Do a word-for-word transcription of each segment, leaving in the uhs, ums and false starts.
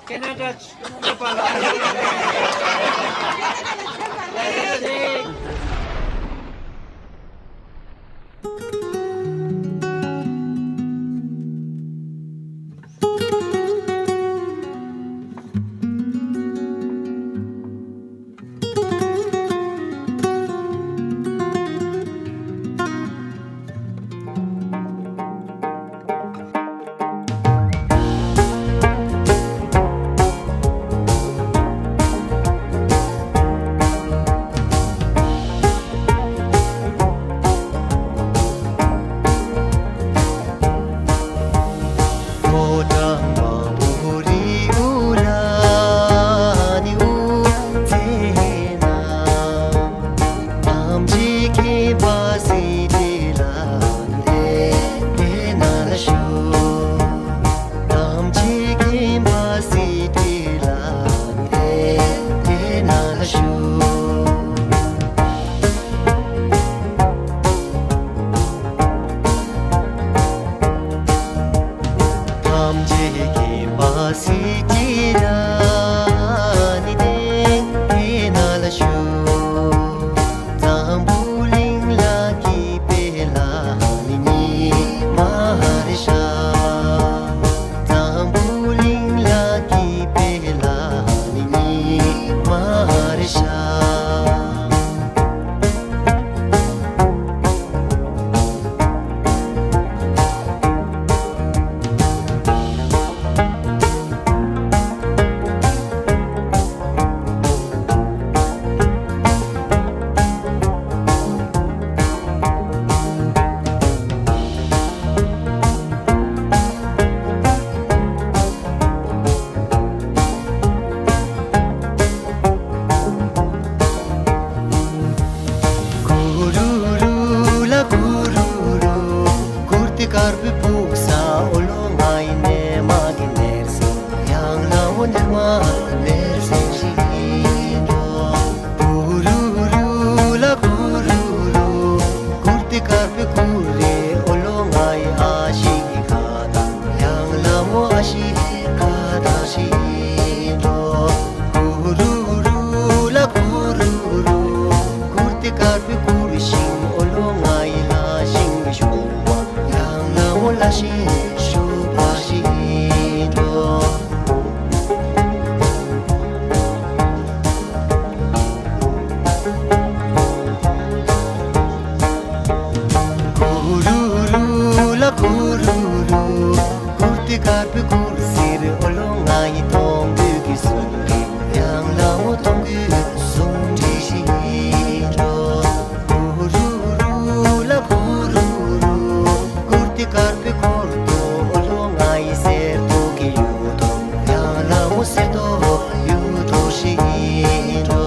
Canada, Nepal. ཐམས་ཅད་མཁྱེན་པ་སྲས་ཀྱི་ར་ནི་སྟེང་དེ་ན་ལ་བཞུགས། འཛམ་བུ་གླིང་ལ་སྐྱིད་པའི་ལ་ནི་ཉི་མ་རེ་ཤར། འཛམ་བུ་གླིང་ལ་སྐྱིད་པའི་ལ་ནི་ཉི་མ་རེ་ཤར། གུ་རུ་རུ་ལ་གུ་རུ་རུ། གུར་དེ་དཀར་པོའི་ཕུག་ས་ཨོ་ལོ་ང་ཡི་ནས་མ་གི་ནེར་སོ་ཡང་ལ་འོ་ནེར་མ་ནེར་སེ་ཞིག་ཡིན་འགྲོ། གུ་རུ་རུ་ལ་གུ་རུ་རུ། གུར་དེ་དཀར་པོའི་གུར་རེ་ཨོ་ལོ་ང་ཡི་ཨ་ཞིག་གི་ཁ་ད། ཡང་ལ་མོ་ཨ་ཤི་ཁ་ད་ཤི་འགྲོ། གུ་རུ་རུ་ལ་གུ་རུ་རུ། གུར་དེ་དཀར་པོའི་གུར་ཤིང་ཨོ་ལོ་ང་ཡི་ལ་ཤིང་གི་ཤོག་པ། ཡང་ལ་མོ་ལ་ཤིང་ཤོག་པ་ཤི་འགྲོ། གུ་རུ་རུ་ལ་གུ་རུ་རུ། གུར་དེ་དཀར་པོའི་གུར་སེར་ཨོ་ལོ་ང་ཡི་མཐོང་གི་གསུང་གི་ཡང་ལ་འོ་མཐོང་གི་གསུང་འདྲི་ཞིག་ཡིན་འགྲོ། གུ་རུ་རུ་ལ་གུ་རུ་རུ། གུར་དེ་དཀར་པོའི་གུར་དུ་ཨོ་ལོ་ང་ཡི་སེར་ཏོ་གི་ཡུ་ཏོ་ཡང་ལ་འོ་སེར་ཏོ་ཡུ་ཏོ་ཞིག་ཡིན་འགྲོ།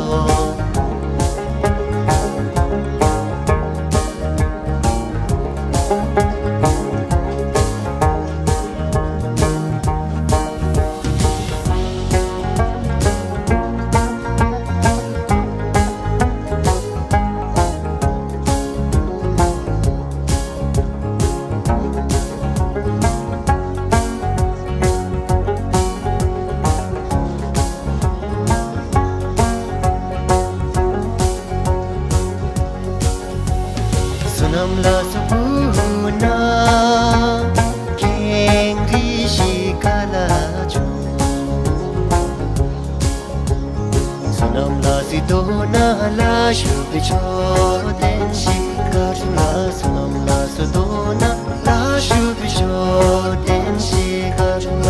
བསོད་ནམས་ལ་སོགས་པོ་ན་ཀེང་རི་ཤི་ཀ་ལ་ཆུ། བསོད་ནམས་ལ་སི་དོ་ན་ལ་ཞུ་བི་ཆོ་དན་ཤི་ཀ་ཆུ་ལ། བསོད་ནམས་ལ་སི་དོ་ན་ལ་ཞུ་བི་ཆོ་དན་ཤི་ཀ་ཆུ་ལ།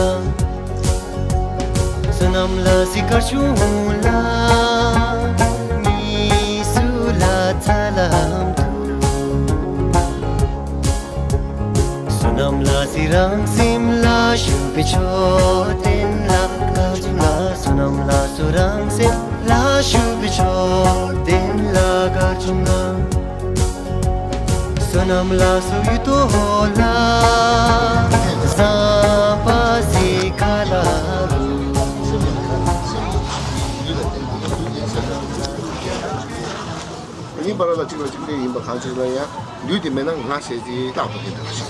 བསོད་ནམས་ལ་སི་ཀ་ཆུ་ལ་ནི་སུ་ལ་ཚ་ལམ་དུ། བསོད་ནམས་ལ་སི་རང་སེམས་ལ་ཞུ་བི་ཆོ་དན་ལ་ཀ་ཆུ་ལ། བསོད་ནམས་ལ་སུ་རང་སེམས་ལ་ཞུ་བི་ཆོ་དན་ལ་ཀ་ཆུ་ལ། བསོད་ནམས་ལ་སོགས་ཡུལ་དོ་ལ་བཟང་པ་སི་ཁ་ལ་རུ། ཡིན་པར་ལ་གཅིག་ལ་གཅིག་ལས་ཡིན་པ་གང་ཅིག་ལ་ཡང་ལུས་དེ་མེད་ན་ང་ཟེར་གྱི་རྟག་ཏུ་ཡིན་པ་ཞིག་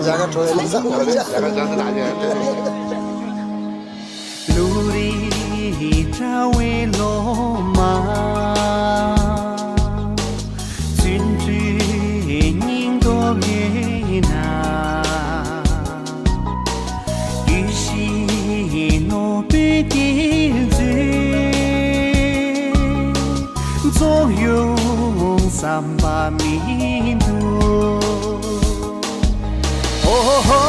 རྒྱ་གར་འགྲོ་ཡོད་ན་བསམ་བློ་བྱས། རྒྱ་གར་འགྲོ་ཟེར་ན་ཡོད། ལུ་རི་ཁྲ་བའི་ལོ་མ། བརྩོན་འགྲུས་སྙིང་སྟོབས་ཡོད་ན། ཡིད་བཞིན་ནོར་བུའི་གཏེར་མཛོད། རྫོགས་ཡོང་བསམ་པ་མི་འདུག་ཨོ་ཧོ་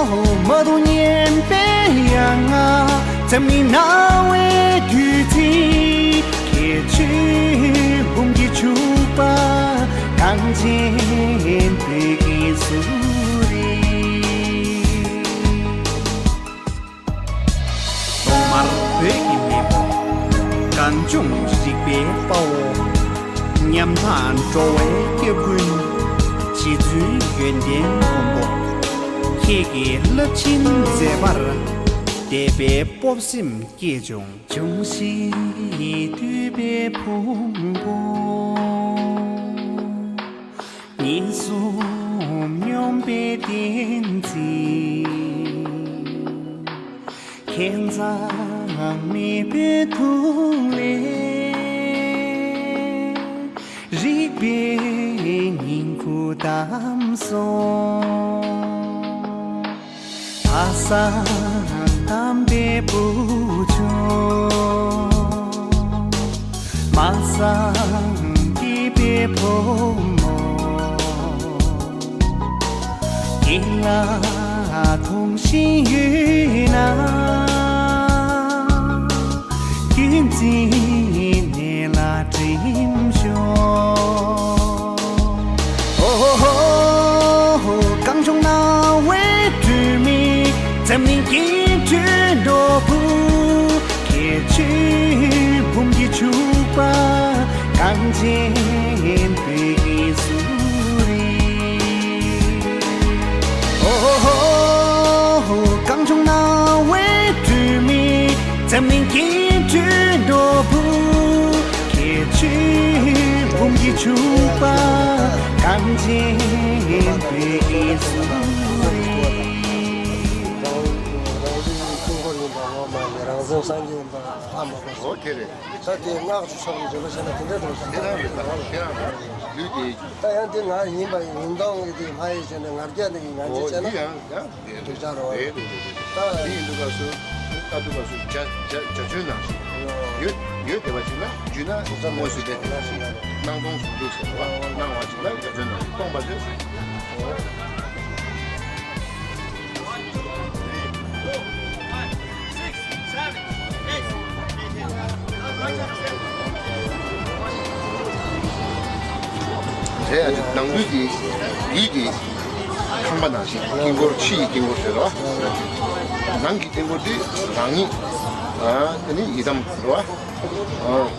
ཧོ། མ་དུ་སྙན་པའི་ཡ་ང་། འཛམ་གླིང་སྣང་བའི་བདུད་རྩི། ཁྱེད་ཚོའི་འབུམ་གྱི་ཕྱུག་པ། གངས་ཅན་བོད་ཀྱི་གསོ་རིག་ཐོག་མར་བོད་ཀྱི་མེས་པོ། གངས་ལྗོངས་རིག་པའི་དཔའ་བོ། ཉམ་ཐག་འགྲོ་བའི་སྐྱབས་མགོན། རྗེ་བཙུན་ཡོན་ཏན་མགོན་པོ། ཁྱེད་ཀྱི་རླབས་ཆེན་མཛད་པར། དད་པའི་སྤོབས་སེམས་སྐྱེས་བྱུང་། འབྱུང་བཞི་འདུས་པའི་ཕུང་པོ། ངན་སོང་སྙོམས་པའི་བསྟན་འཛིན། ཁྱད་མཚར་མེས་པོའི་ཐུགས་ལས། རིག་པའི་ཉིང་ཁུ་བསྡམས་སོང་། ལྷག་བསམ་དམ་པའི་བུ་ཆུང་། མ་བསམ་སྐྱིད་པའི་བུ་མོ། ཁྱེད་ལ་ཐུགས་བཞེད་ཡོད་ན། རྒྱུན་འཛིན་གནས་ལ་འགྲིམ་ཤོག་ཨོ་ཧོ་ཧོ། གངས་ལྗོངས་སྣང་བའི་སྒྲོན་མེ། འཛམ་གླིང་སྐྱིད་འགྲོའི་ནོར་བུ། ཁྱེད་ཚོའི་འབུམ་གྱི་ཕྱུག་པ། གངས་ཅན་བོད་ཀྱི་གསོ་རིག་ཨོ་ཧོ་ཧོ། གངས་ལྗོངས་སྣང་བའི་སྒྲོན་མེ། འཛམ་གླིང་སྐྱིད་འགྲོའི་ནོར་བུ། ཁྱེད་ཚོའི་འབུམ་གྱི་ཕྱུག་པ། གངས་ཅན་བོད་ཀྱི་གསོ་རིག་རང་རིག་ཀུན་འཁོར་ཡིན་པ་ངོ་མ་ལས་རང་སེམས་སངས་རྒྱས་ཡིན་པ་ཧ་མ་གོ་སོང་། ཨོ་དེ་རེད། ད་དེ་སྔགས་ཀྱི་ཕྱོགས་ནས་འཇོན་པ་བྱས་ན་དེ་འདྲ་འགྲོ་ཞིག་དེ་རང་རེད། ད་དེ་རང་རེད། ལུས་དེ། ད་ཡང་དེ་ང་ཡིན་པ་ཡིན་སྟངས་ཀྱི་དེ་མ་ཡིན་བྱས་ནས་ང་རྒྱལ་དེ་ང་རྒྱལ་བྱས་ན། ཨོ་ཡིན་ཡང་ཡང་དེ་འགྲིག་ཆགས་རེད་བ། རེད་རེད་རེད། ད་དེ་ཡིན་དུས་སྐབས་སུ་ད་དུས་སྐབས་སུ་བྱ་བྱ་བྱ་བྱོན་ནང་བཞིན་ཡོད་ཡོད་བསྡད་པ་ཅིག་ལ་རྒྱུད་ན་དངོས་སུ་བསྡད་དེ་ནང་བཞིན་སྣང་སྟོང་ཟུང་འཇུག་ཟེར་བ་སྣང་བ་ཅིག་ལ་བྱ་བྱོན་ནང་བཞིན་སྟོང་པ་ཟེར། དེ་ཡང་ནང་ཁུལ་གྱི་ཡུལ་གྱི་ཁང་པ་ནང་བཞིན་དཀྱིལ་འཁོར་ཕྱི་ཡི་དཀྱིལ་འཁོར་ཟེར་བ། ནང་གི་དཀྱིལ་འཁོར་དེ་རང་ཉིད་ ཨ་དེ་ནི་ཡི་དམ་རེད་བ།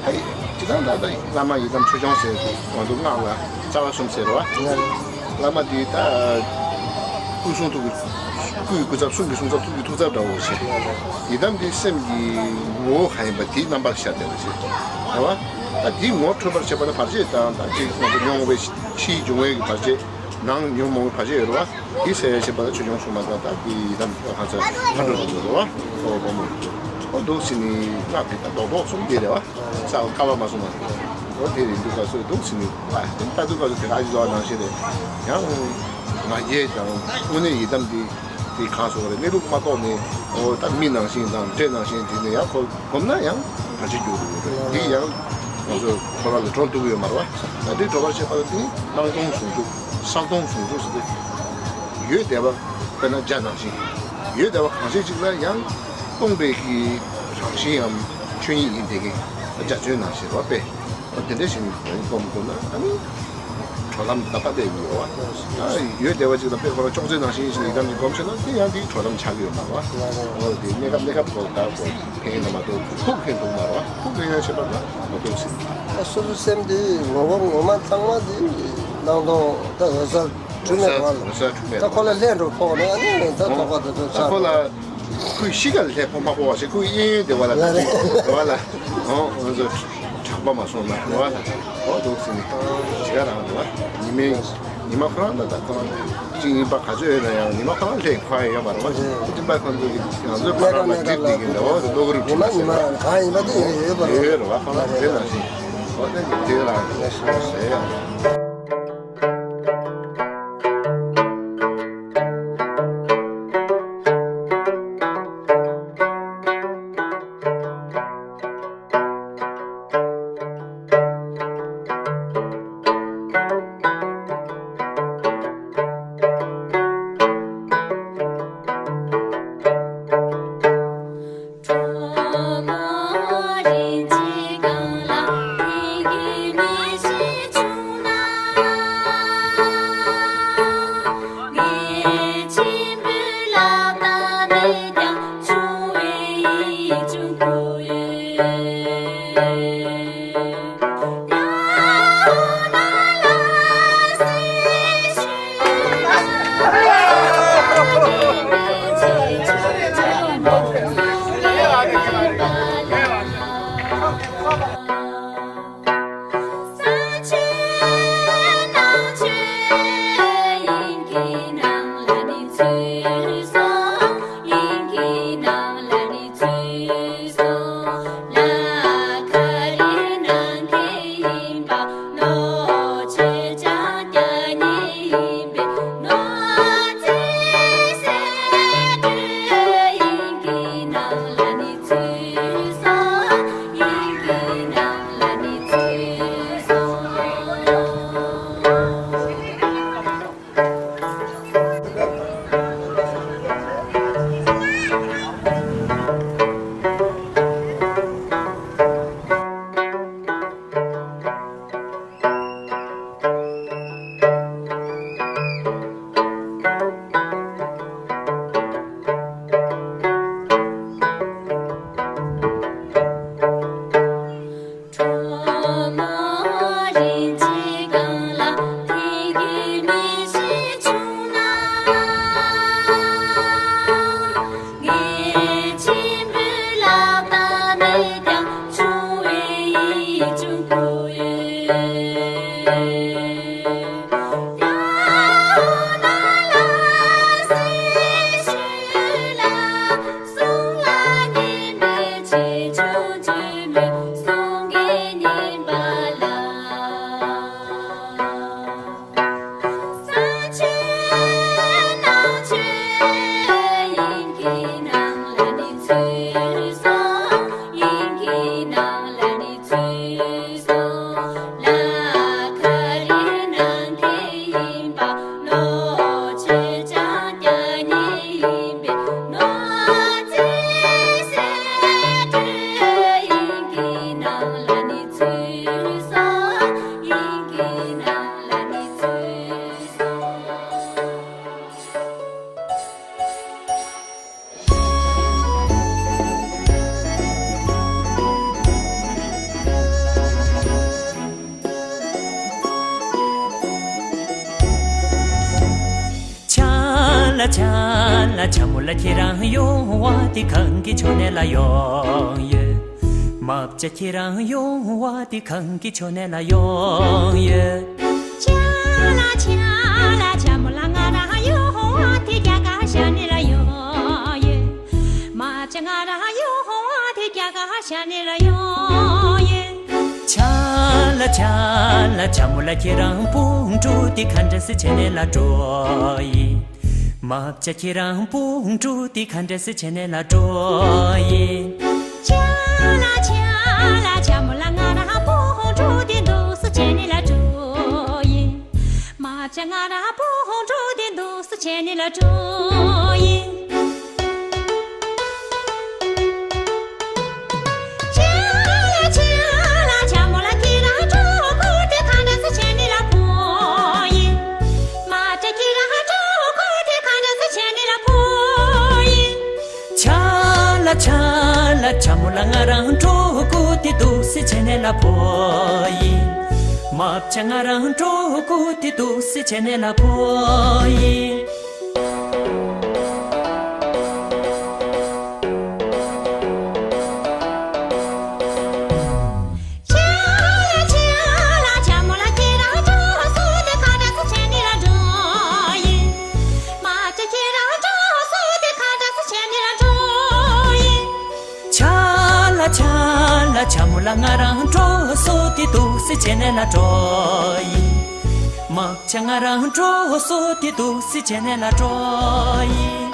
ཨ་ད་ཡི་ཅི་ད་ད་ད་བླ་མ་ཡི་དམ་ཆོས་སྐྱོང་ཟེར་ང་ཚོ་སྔགས་ལ་རྩ་བ་གསུམ་ཟེར་རེད་བ། བླ་མ་དེ་ད་སྐུ་གསུང་ཐུགས་ཀྱི་སྐུའི་སྐུ་ཚབ། གསུང་གི་གསུང་ཚབ། ཐུགས་ཀྱི་ཐུགས་ཚབ་འདྲ་བོ་ཞིག་ཡི་དམ་དེ་སེམས་ཀྱི་ངོ་བོ་གང་ཡིན་པ་དེའི་རྣམ་པར་ཤར་བསྡད་པ་ཞིག་རེད་བ། ད་དེའི་ངོ་བོ་འཕྲོད་པར་བྱེད་པ་ལ་བར་ཆད་དང་ད་ཅིག་ང་ཚོ་མྱོང་བའི་ཕྱིའི་འབྱུང་བའི་བར་ཆད། ནང་ཉོན་མོངས་པའི་བར་ཆད་ཡོད་རེད་བ། དེ་སེལ་ཡ་བྱེད་པ་ལ་ཆོས་སྐྱོང་སྲུང་མ་དང་ད་དེ་ཡི་དམ་ཧ་ཚ་ཁ་འགྲོ་དུ་འགྲོ་རེད་བ། ཨོ་བོ་མོ། ཨོ་འདུག་སེ་ནི་སྔགས་ཀྱི་ད་རྡོག་རྡོག་གསུམ་དེ་རེད་བ། ས་བ་ཀ་བ་མ་གསུངས་པ། ཨོ་དེ་རེད་འདུག་ག་སོ་འདུག་སེ་ནི་བ་དེ་ལྟ་འདུག་ག་སོ་དེ་ག་ཨ་ཅི་ཟོ་བ་ནང་བཞིན་རེད། ཡང་ང་རྒྱལ་དང་དངོས་གནས་ཡི་དམ་དེ་དེ་གང་སོ་རེད། གནས་ལུགས་མ་རྟོགས་ནས་ཨོ་ད་མི་ནང་བཞིན་དང་འདྲེ་ནང་བཞིན་དེ་ནས་ཡང་ཁོ་སྒོམ་ན་ཡང་བར་ཆད་རྒྱུག་འགྲོ་གི་རེད། འདི་ཡང་ང་ཚོ་ཁོ་རང་ལ་གྲོགས་འདུག་གི་ཡོད་མ་རེད་བ། ད་འདི་གྲོགས་པར་བྱེད་པ་ལ་དེ་ནི་སྣང་སྟོང་ཟུང་འཇུག་བསམ་སྟོང་ཟུང་འཇུག་ཟེར་ཏེ། ཡོད་བསྡད་པ་དཔེར་ན་འཇའ་ནང་བཞིན། ཡོད་བསྡད་པ་གང་ཞིག་ཅིག་ལ་ཡང་སྟོང་པའི་གི་རང་བཞིན་ཡང་ཆོས་ཉིད་ཡིན་བསྡད་མཁན་འཇའ་ཚོན་ནང་བཞིན་རེད་བ། དཔེ་དེ་འདྲ་ཞིག་སྒོམ་དགོས་ན་ཨ་ནི། གྲོལ་ལམ་ད་ལྟ་སླེབས་ཡོད་བ། ད་ཡོད་བསྡད་པ་ཅིག་ལ་དཔེ་ཁོ་རང་ཅོག་ཙེ་ནང་བཞིན་ཞིག་ཡི་དམ་གྱི་སྒོམ་ཤེས་ན་དེ་ཡང་དེའི་གྲོལ་ལམ་ཆགས་ཀྱི་ཡོད་མ་རེད་བ། འོ་དེ་གནས་སྐབས་གནས་སྐབས་ཁོ་ད་ཁོ་ཕན་ཡོན་ན་མ་གཏོགས་ཕུགས་ཕན་ཐོགས་མ་རེད་བ། ཕུགས་ཕན་ཡོན་ཤེས་པ་ན་མ་གཏོགས་ཟིན། ད་སོ་སོའི་སེམས་དེ་ངོ་བོ་ངོ་མ་ཚང་མ་དེ་སྣང་སྟོང་ད་འོད་གསལ་འཁྲུལ་མེད་རེད་བ། འོད་གསལ་འཁྲུལ་མེད་ད་ཁོ་ལ་ལྷན་འགྲོ་ཕོག་ནས་ཨ་ནི་ད་ཐོག་པ་དེ་ཚོ་ད་ཆགས་ཁོ་ལ། ཁོའི་གཤིས་ཀ་ལ་ལྷའི་ཕོ་མ་སྤོ་བ་ཞིག་ཁོའི་གཡས་གཡོན་དེ་བ་ལ་ལ་རེད། དེ་བ་ལ་ཨོ་ང་ཚོ་གྲགས་པ་མ་སོང་ན་དེ་བ་ལ་ཨོ་འདུག་སེ་ནི་ཇི་ག་རང་དེ་བ་ཉི་མའི་ཉི་མ་ཁོ་རང་ལ་ད་ཁོ་རང་གཅིག་གཉིས་པ་ག་ཚོད་ཡོད་ན་ཡང་ཉི་མ་ཁོ་རང་ལྷའི་ཁོ་ཡོད་མ་རེད་བ། སྤྲིན་པ་ཁོ་ཚོ་གི་ང་ཚོའི་ཁོ་རང་ལ་གྲིབ་བསྡད་ཀྱི་འདྲ་བོ་གློ་གུ་རུ་ཉི་མ་གྲིབ་ཉི་མ་ཟེར་བ་གང་ཡིན་པ་དེ་ཡོད་ཡོད་པ་རེད། ཡོད་རེད་བ། ཁོ་རང་དེ་ནང་བཞིན་ཨོ་དེ་དེ་རང་ཟེར་ཡང་། ལ་ཆ་ལ་ཆ་མོ་ལ་ཁྱེད་རང་ཡོང་བ་དེ་གང་གི་ཕྱོགས་ནས་ལ་ཡོང་ཡོད། མ་བྱ་ཁྱེད་རང་ཡོང་བ་དེ་གང་གི་ཕྱོགས་ནས་ལ་ཡོང་ཡོད། ཆ་ལ་ཆ་ལ་ཆ་མོ་ལ་ང་རང་ཡོང་བ་དེ་རྒྱ་གར་ཤར་ནས་ལ་ཡོང་ཡོད། མ་བྱ་ང་རང་ཡོང་བ་དེ་རྒྱ་གར་ཤར་ནས་ལ་ཡོང་ཡོད། ཆ་ལ་ཆ་ལ་ཆ་མོ་ལ་ཁྱེད་རང་སྤུན་གྲོགས་དེ་ག་འདྲ་སེ་བྱས་ནས་ལ་འགྲོ་ཡིན། མ་བྱ་ཁྱེད་རང་སྤུན་གྲོགས་དེ་ག་འདྲ་སེ་བྱས་ནས་ལ་འགྲོ་ཡིན། ཆ་ལ་ཆ་ལ་ཆ་མོ་ལ་ང་རང་སྤུན་གྲོགས་དེ་འདུག་སེ་བྱས་ནས་ལ་འགྲོ་ཡིན། མ་བྱ་ང་རང་སྤུན་གྲོགས་དེ་འདུག་སེ་བྱས་ནས་ལ་འགྲོ་ཡིན། ཆ་ལ་ཆ་ལ་ཆ་མོ་ལ་ཁྱེད་རང་གྲོགས་ཁོ་དེ་ག་འདྲ་སེ་བྱས་ནས་ལ་འགྲོ་ཡིན། མ་བྱ་ཁྱེད་རང་གྲོགས་ཁོ་དེ་ག་འདྲ་སེ་བྱས་ནས་ལ་འགྲོ་ཡིན། ཆ་ལ་ཆ་ལ་ཆ་མོ་ལ་ང་རང་གྲོགས་ཁོ་དེ་འདུག་སེ་བྱས་ནས་ལ་འགྲོ་ཡིན། མ་བྱ་ང་རང་གྲོགས་ཁོ་དེ་འདུག་སེ་བྱས་ནས་ལ་འགྲོ་ཡིན། ཆ་ལ་ཆ་ལ་ཆ་མོ་ལ་ཁྱེད་རང་གྲོགས་སུ་དེ་ག་འདྲ་སེ་བྱས་ནས་ལ་འགྲོ་ཡིན། མ་བྱ་ཁྱེད་རང་གྲོགས་སུ་དེ་ག་འདྲ་སེ་བྱས་ནས་ལ་འགྲོ་ཡིན། ཆ་ལ་ཆ་ལ་ཆ་མོ་ལ་ང་རང་གྲོགས་སུ་དེ་འདུག་སེ་བྱས་ནས་ལ་འགྲོ་ཡིན། མ་བྱ་ང་རང་གྲོགས་སུ་དེ་འདུག་སེ་བྱས་ནས་ལ་འགྲོ་ཡིན།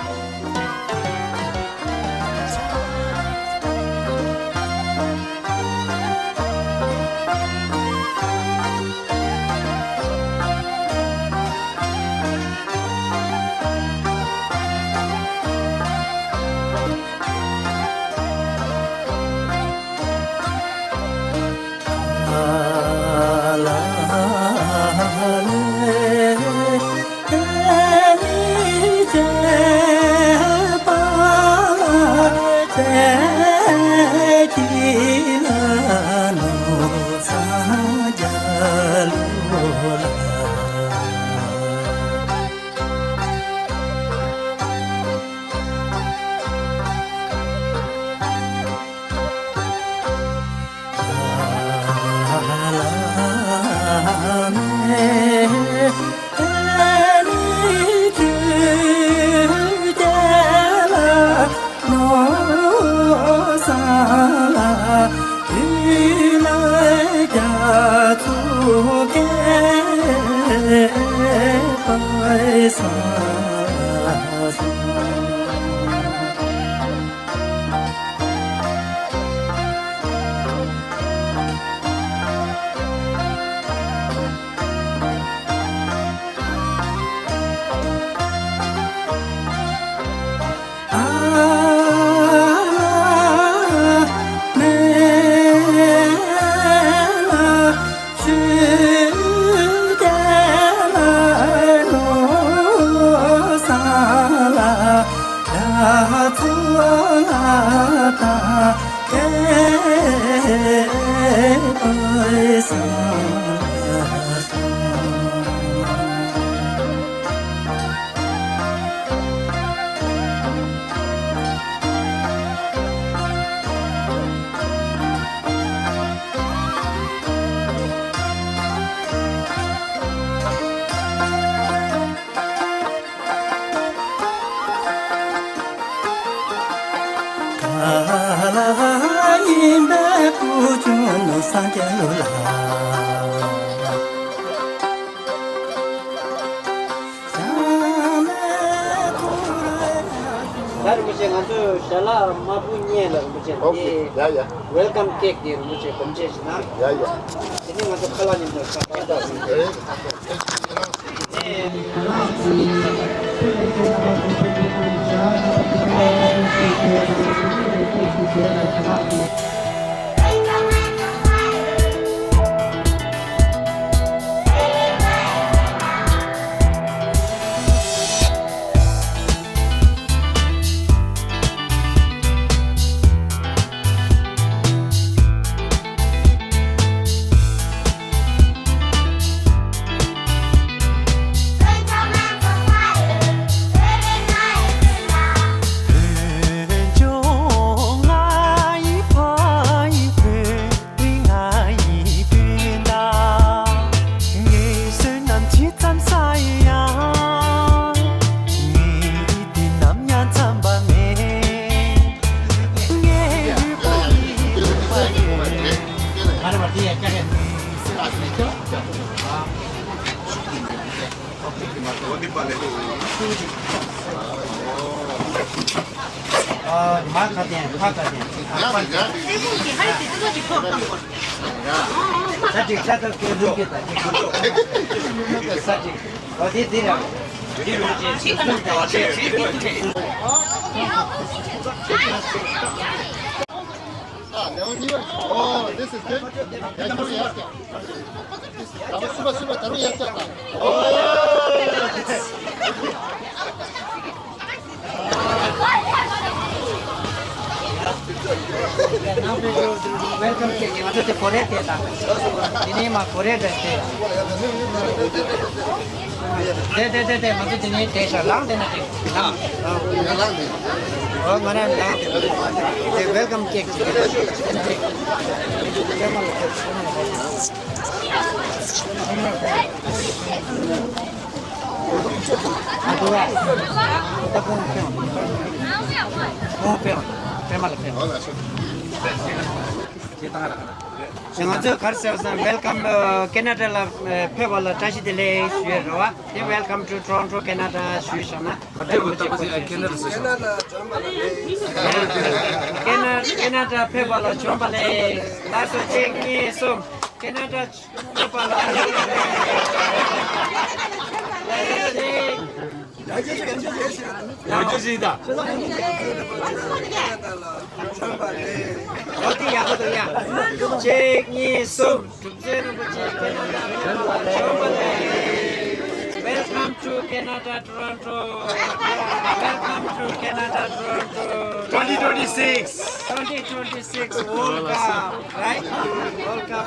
ད་རིན་པོ་ཆེ། ང་ཚོས་ཞལ་ལག་དམར་པོ་བརྙན་ལ་རིན་པོ་ཆེ། ཨོ་ཁེ། དེ་ཡ་ཡ། ཝེལ་ཀམ་ཀེག་དེ་རིན་པོ་ཆེ་སྒོམ་ཆེན་ཞིག་གནང་། ཡ་ཡ། དེ་ནས་ང་ཚོ་ཁ་ལག་མཉམ་དུ་ཁ་པར་ད། ཨེ། ཨ། མ་ཁ་ཏན་ཁ་ཁ་ཏན། ས་ཅིག་ས་ཏོག་སྐད་འཛུགས་ཀྱི་ད་ཅིག་ས་ཅིག་ཨོ་དེ་དེ་ར། Oh, this is good. Super, super, super. Welcome cake. ང་ཚོ་དེ་གོ་རེ་དེ་དང་། དེ་ནས་མ་གོ་རེ་དེ་དེ། དེ་དེ་དེ་དེ་ང་ཚོ་དེ་ནས་དེ་ཤ་ལངས་དེ་ན་དེ་ལངས། ཡར་ལངས་དེ། ཨོ་ང་རང་ལངས་དེ། དེ་welcome cake ཅིག་ང་ཚོས་ག་རེ་ཟེར་བ་ཟེར་ན། Welcome, ཨ། Canada ལ་ཕེབས་པ་ལ་བཀྲ་ཤིས་བདེ་ལེགས་ཞུ་ཡས་རེད་བ། དེ་Welcome to Toronto, Canada ཞུས་བཞག་ན། ཁེ་ན་ཁེ་ན་ཌ་ཕེབས་པ་ལ་བྱོན་པ་ལེགས། ལགས་སོ། གཅིག་གཉིས། གསུམ། ཁེ་ན་ཌ་ཕེབས་པ་ལ་བྱོན་པ་ལེགས། ཡང་བསྐྱར་ཞིག་དང་། འོ་དེ་ཡག་པོ་འདུག་ཡ། གཅིག་གཉིས། གསུམ། གྲུབ་ཆེན་རིན་པོ་ཆེ་ཁེ་ན་ཌ་ཕེབས་པ་ལ་བྱོན་པ་ལེགས། Welcome to Canada, Toronto. Welcome to Canada, Toronto. Twenty twenty-six. Twenty twenty-six World Cup, right? World Cup.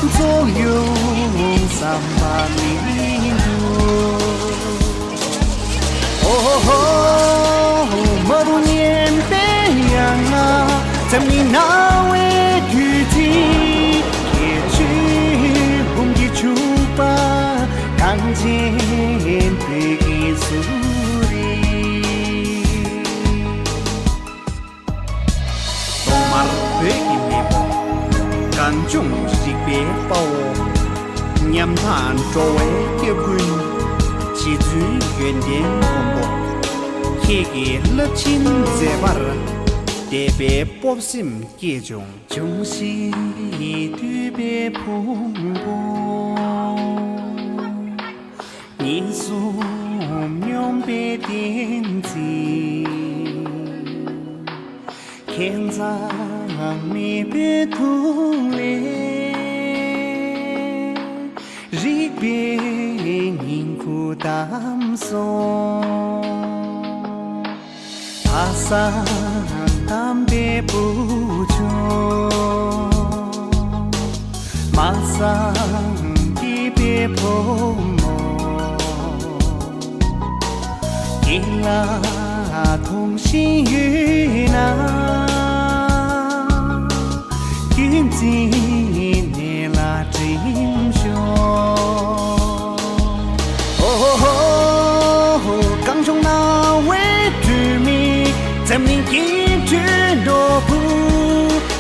རྫོགས་ཡོང་བསམ་པ་མི་འདུག་ཨོ་ཧོ་ཧོ། མ་རུངས་སྙན་པའི་ཡ་ང་། འཛམ་གླིང་ན་བའི་དུས་ཚིགས། ཁྱེད་ཚོའི་འབུམ་གྱི་ཕྱུ་པ། གངས་ཅན་བོད་ཀྱི་གཟུགས་རིས། ཐོག་མར་བོད་ཀྱི་མེས་པོ། གངས་ལྗོངས་རིག་པའི་དཔའ་བོ། ཉམ་ཐག་འགྲོ་བའི་སྐྱབས་མགོན། རྗེ་བཙུན་ཡོན་ཏན་མགོན་པོ། ཁྱེད་ཀྱི་རླབས་ཆེན་མཛད་པར། དད་པའི་སྤོབས་སེམས་སྐྱེས་བྱུང་། འབྱུང་བཞི་འདུས་པའི་ཕུང་པོ། ཉེས་གསུམ་སྙོམས་པའི་བསྟན་འཛིན། ཁྱད་མཚར་མེས་པོའི་ཐུགས་ལས། རིག་པའི་ཉིང་ཁུ་བསྡམས་སོང་། ལྷག་བསམ་དམ་པའི་བུ་ཆུང་། མ་བསམ་སྐྱིད་པའི་བུ་མོ། སྐྱིད་ལ་ཐོང་བཞིན་ཡོད་ན། རྒྱུན་འཛིན་ནད་ལ་དྲིན་ཤོར། ཨོ་ཧོ་ཧོ། གངས་ལྗོངས་རྣ་བའི་སྒྲོན་མེ། འཛམ་གླིང་སྐྱིད་འགྲོའི་ནོར་བུ།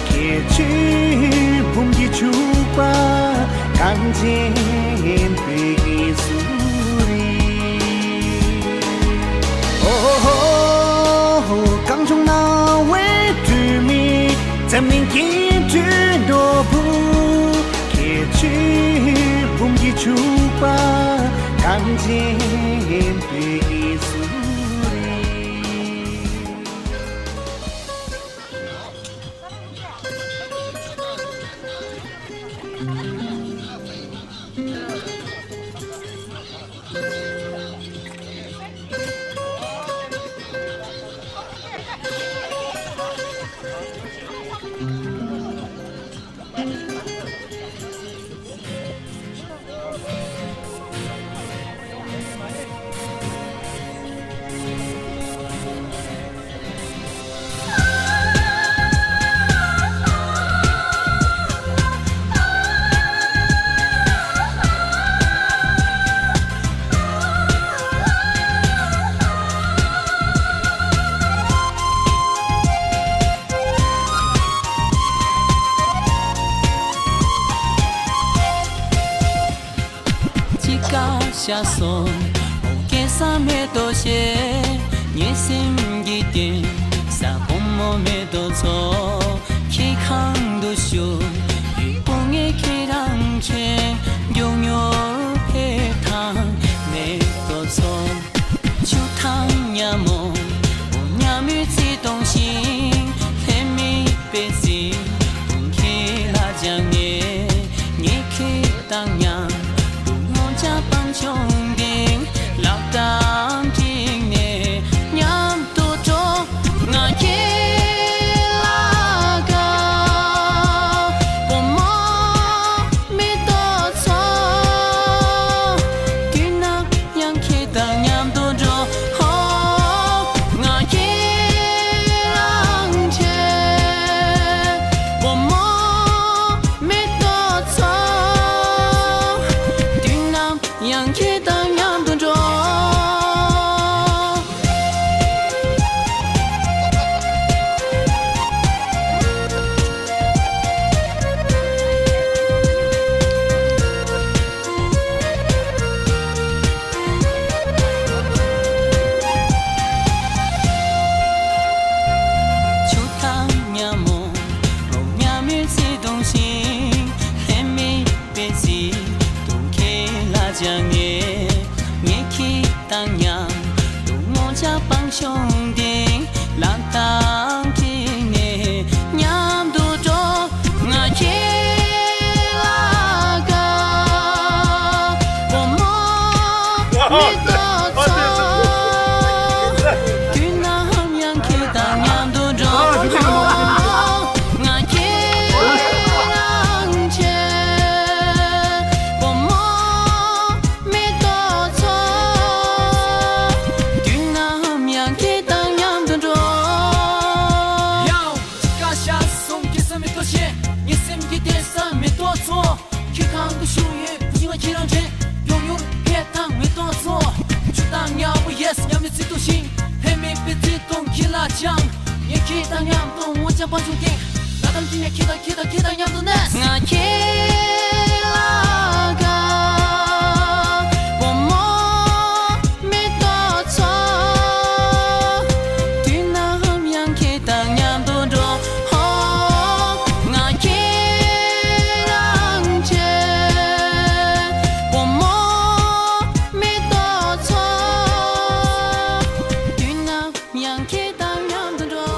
ཁྱེད་ཚོའི་འབུམ་གྱི་ཕྱུ་པ། གངས་ཅན་བོད་ཀྱི་གཟུགས་རིས། ཨོ་ཧོ་ཧོ། གངས་ལྗོངས་རྣ་བའི་སྒྲོན་མེ། འཛམ་གླིང་སྐྱིད་འགྲོའི་ནོར་བུ། ཁྱེད་ཚོའི་འབུམ་གྱི་ཕྱུ་པ། གངས་ཅན་བོད་ཀྱི་གཟུགས་རིས། བྱ་སོང་། ཨོ་སྐལ་བཟང་མེ་ཏོག་ཅན། ངའི་སེམས་ཀྱི་རྟེན་ས་བུ་མོ་མེ་ཏོག་མཚོ། ཁྱེད་གང་དུ་བཞུགས་ཡོད་པོ། ངས་ཁྱེད་རང་མཁྱེན། མགྱོགས་མྱུར་ཕེབས་དང་མེ་ཏོག་མཚོ། ཆུ་དྭངས་ཉ་མོ་བོ། ཉ་མོའི་བརྩེ་དུང་ཞིག་ལྷད་མེད་པའི་བརྩེ་དུང་ཁྱེད་ལ་སྦྱང་ངས། ངས་ཁྱེད་དང་མཉམ་དུ་ངོ་བཅར་སྤང་ལྗོངས་སྟེང་། ལག་གདང་བསྒྲིགས་ནས་མཉམ་དུ་འགྲོ། ང་ཁྱེད་ལ་དགའ། བུ་མོ་མེ་ཏོག་མཚོ། དུས་ནམ་ཡང་ཁྱེད་དང་མཉམ་དུ་འགྲོ། ཧོ། ང་ཁྱེད་རང་ཆེད། བུ་མོ་མེ་ཏོག་མཚོ། དུས་ནམ་ཡང་ཁྱེད་དང་མཉམ་དུ་འགྲོ། ཆུ་དྭངས་ཉ་མོ་བོ། ཉ་མོའི་བརྩེ་དུང་ཞིག་ལྷད་མེད་པའི་བརྩེ་དུང་ཁྱེད་ལ་སྦྱང་ངས། ངས་ཁྱེད་དང་མཉམ་དུ་ངོ་བཅར་སྤང་ལྗོངས་སྟེང་། ལག་གདང་བསྒྲིགས་ནས་མཉམ་དུ་འགྲོ། ང་ཁྱེད་ལ་དགའ། བུ་མོ་མེ་ཏོག་མཚོ། དུས་ནམ་ཡང་ཁྱེད་དང་མཉམ་དུ་འགྲོ། ང་ཁྱེད་རང་ཆེད། བུ་མོ་མེ་ཏོག་མཚོ། དུས་ནམ་ཡང་ཁྱེད་དང་མཉམ་དུ་འགྲོ། ཡའོ། ཅི་ཀ་ཤ་སོང་སྐལ་བཟང་མེ་ཏོག་ཅན། ངའི་སེམས་ཀྱི་གཏེར་ས་མེ་ཏོག་མཚོ། ཁྱེད་གང་དུ་བཞུགས་ཡོད་པོ། ང་ཁྱེད་རང་དྲན། མགྱོགས་མྱུར་ཕེབས་དང་མེ་ཏོག་མཚོ། ཆུ་དྭངས་ཉ་མོ་ཡེས། ཉ་མོའི་བརྩེ་དུང་ཞིག་ལྷད་མེད་པའི་བརྩེ་དུང་ཁྱེད་ལ་སྦྱང་། ངས་ཁྱེད་དང་མཉམ་དུ་ངོ་བཅར་སྤང་ལྗོངས་སྟེང་། ལག་གདང་བསྒྲིགས་ནས་ཁྱེད་དང་ཁྱེད་དང་ཁྱེད་དང་མཉམ་དུ་གནས། ང་ཁྱེད་ལ་དགའ། བུ་མོ་མེ་ཏོག་མཚོ། དུས་ནམ་ཡང་ཁྱེད་དང་མཉམ་དུ་འགྲོ། ཧོ། ང་ཁྱེད་རང་ཆེད། བུ་མོ་མེ་ཏོག་མཚོ། དུས་ནམ་ཡང་ཁྱེད་དང་མཉམ་དུ་འགྲོ།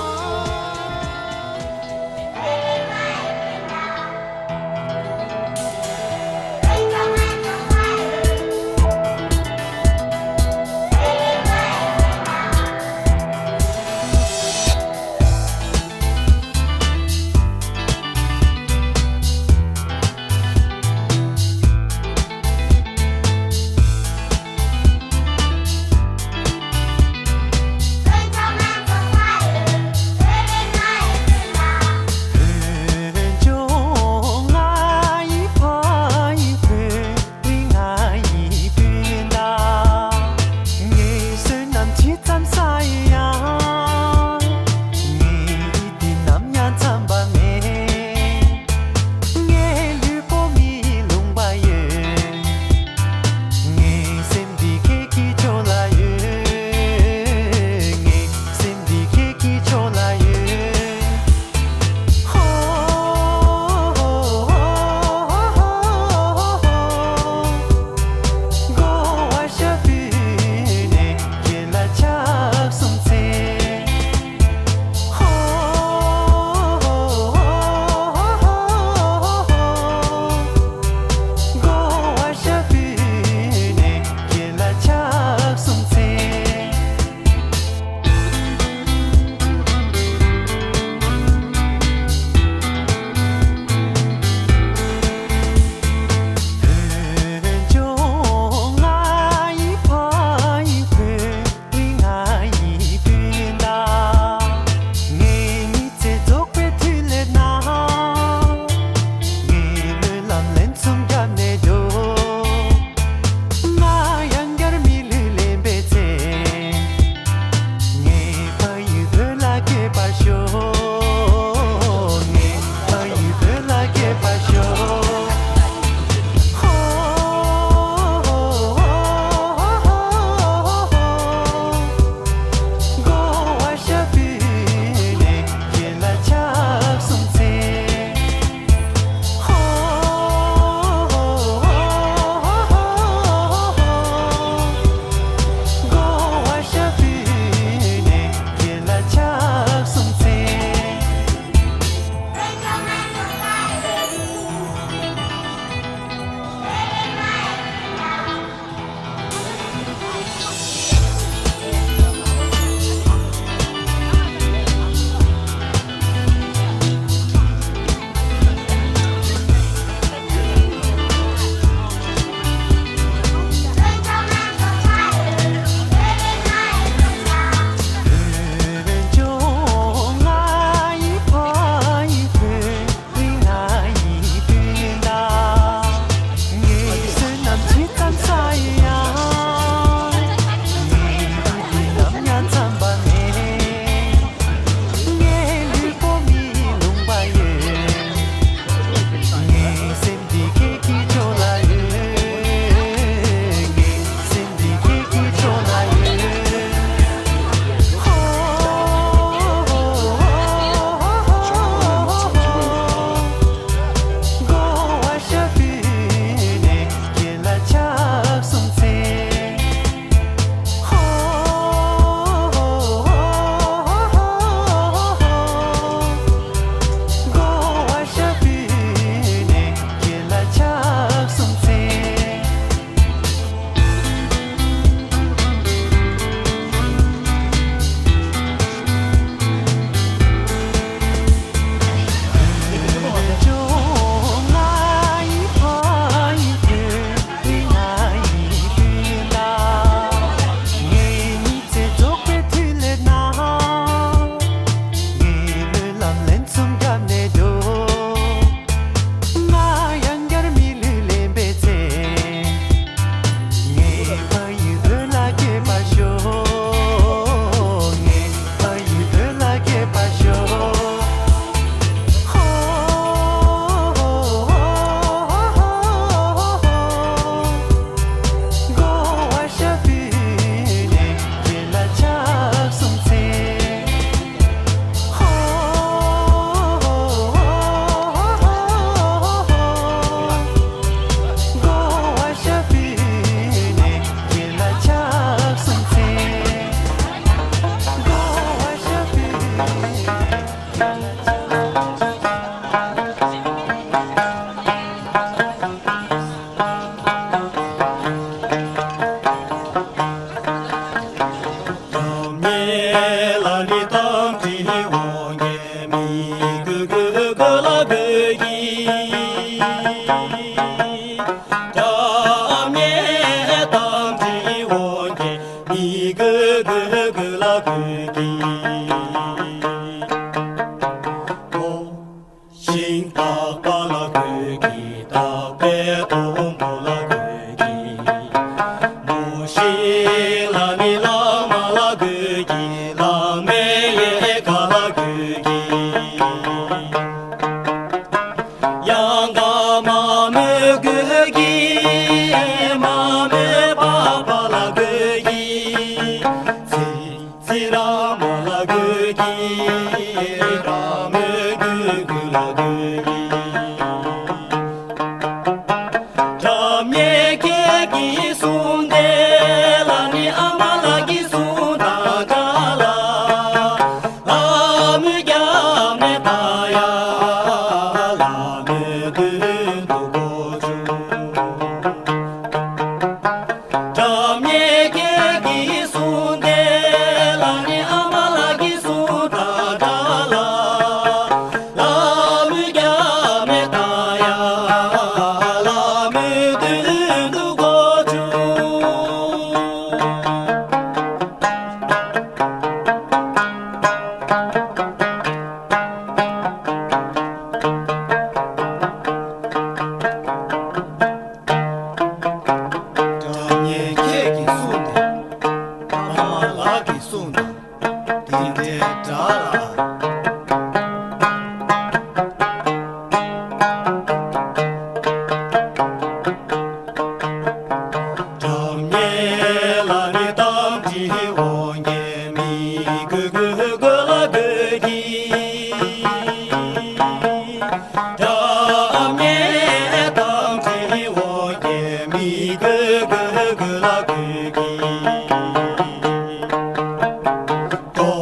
དེ་འདྲ་ལ། སྒྲ་སྙན་ལ་ནི་རྟ་མགྲིན་དབང་རྒྱལ་མི་དགོས་དགོས་དགོས་ལ་དགོས་ཀྱི། སྒྲ་སྙན་རྟ་མགྲིན་དབང་རྒྱལ་མི་དགོས་དགོས་དགོས་ལ་དགོས་ཀྱི། དོ།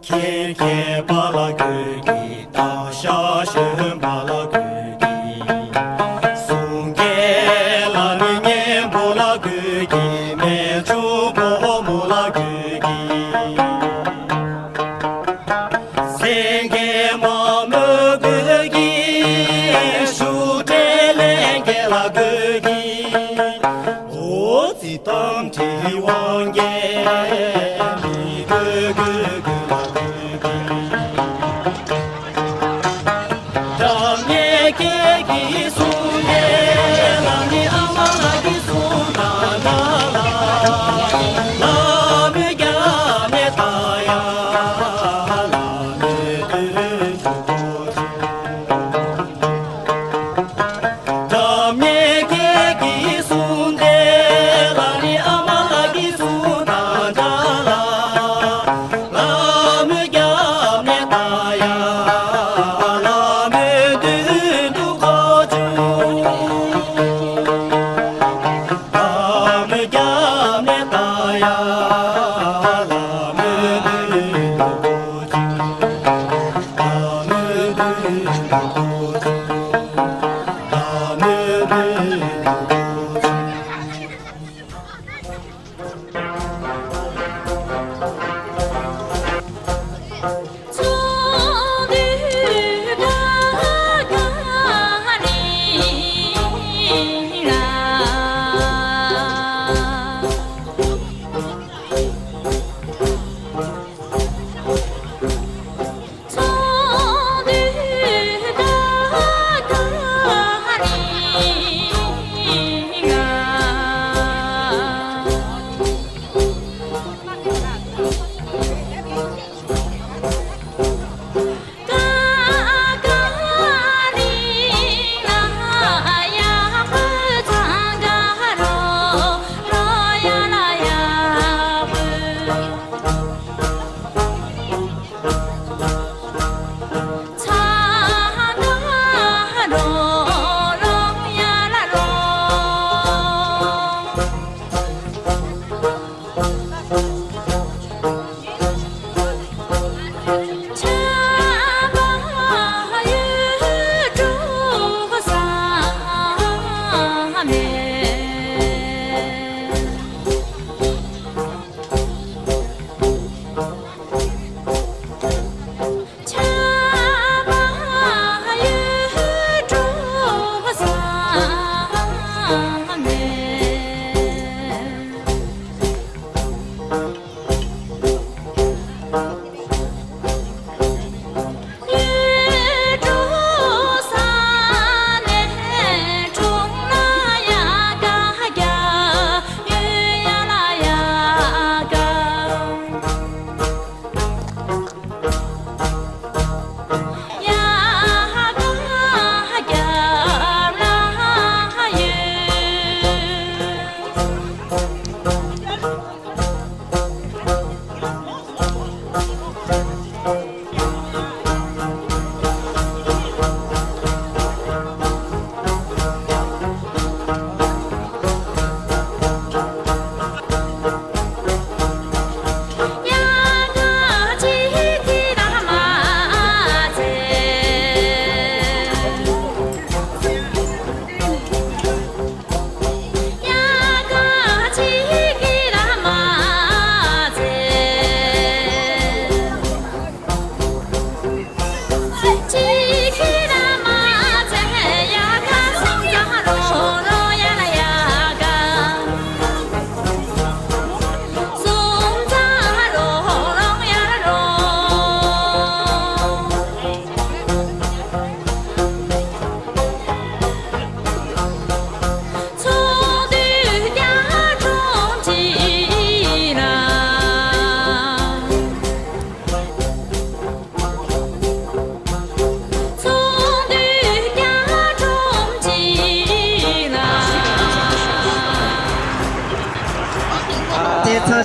ཁྱེད་མཁས་པ་ལ་དགོས་ཀྱི། སྟག་ཤར་གཞོན་པ་ལ་དགོས་ཀྱི། གསུང་མཁན་ལ་ནི་སྙན་པོ་ལ་དགོས་ཀྱི། རྨད་བྱུང་ཕོ་མོ་ལ་དགོས་ཀྱི། གསན་མཁན་མ་མོ་དགོས་ཀྱི། ཞུ་འབྲེལ་ལེན་མཁན་ལ་དགོས་ཀྱི། འོ་ཙི་རྟ་མགྲིན་དབང་རྒྱལ་མི་དགོས་དགོས་དགོས་ལ་དགོས་ཀྱི། སྒྲ་སྙན་སྐད་ཀྱི་གསུང་ལས་ལ་ནི་ཨ་མ་ལགས་ཀྱི་གསུང་དང་འདྲ་ལ། ལ་མོ་རྒྱབ་ནས་ལྟ་ཡ། ལ་མོ་དུས་འགྲོ་གོ་ཆུ། སྒྲ་སྙན་སྐད་ཀྱི་གསུང་དེ་ལ་ནི་ཨ་མ་ལགས་ཀྱི་གསུང་དང་འདྲ་ལ། ལ་མོ་རྒྱབ་ནས་ལྟ་ཡ། ལ་མོ་མདུན་དུ་འགྲོ་བྱུང་། ལ་མོ་རྒྱབ་ནས་ལྟ་ཡ། ལ་མོ་མདུན་དུ་འགྲོ་བྱུང་།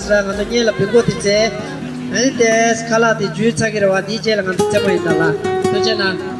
ང་ཚོ་སྔོན་ལ་བི་མགོ་དེ་བཙལ། ཨ་ནི་དེ་ཁ་ལག་དེ་འཇུས་ཚར་གི་རེད་བ། དེའི་རྗེས་ལ་ང་ཚོ་རྩེད་མོ་ཡིན་ད་ལ། ཐུགས་རྗེ་གནང་།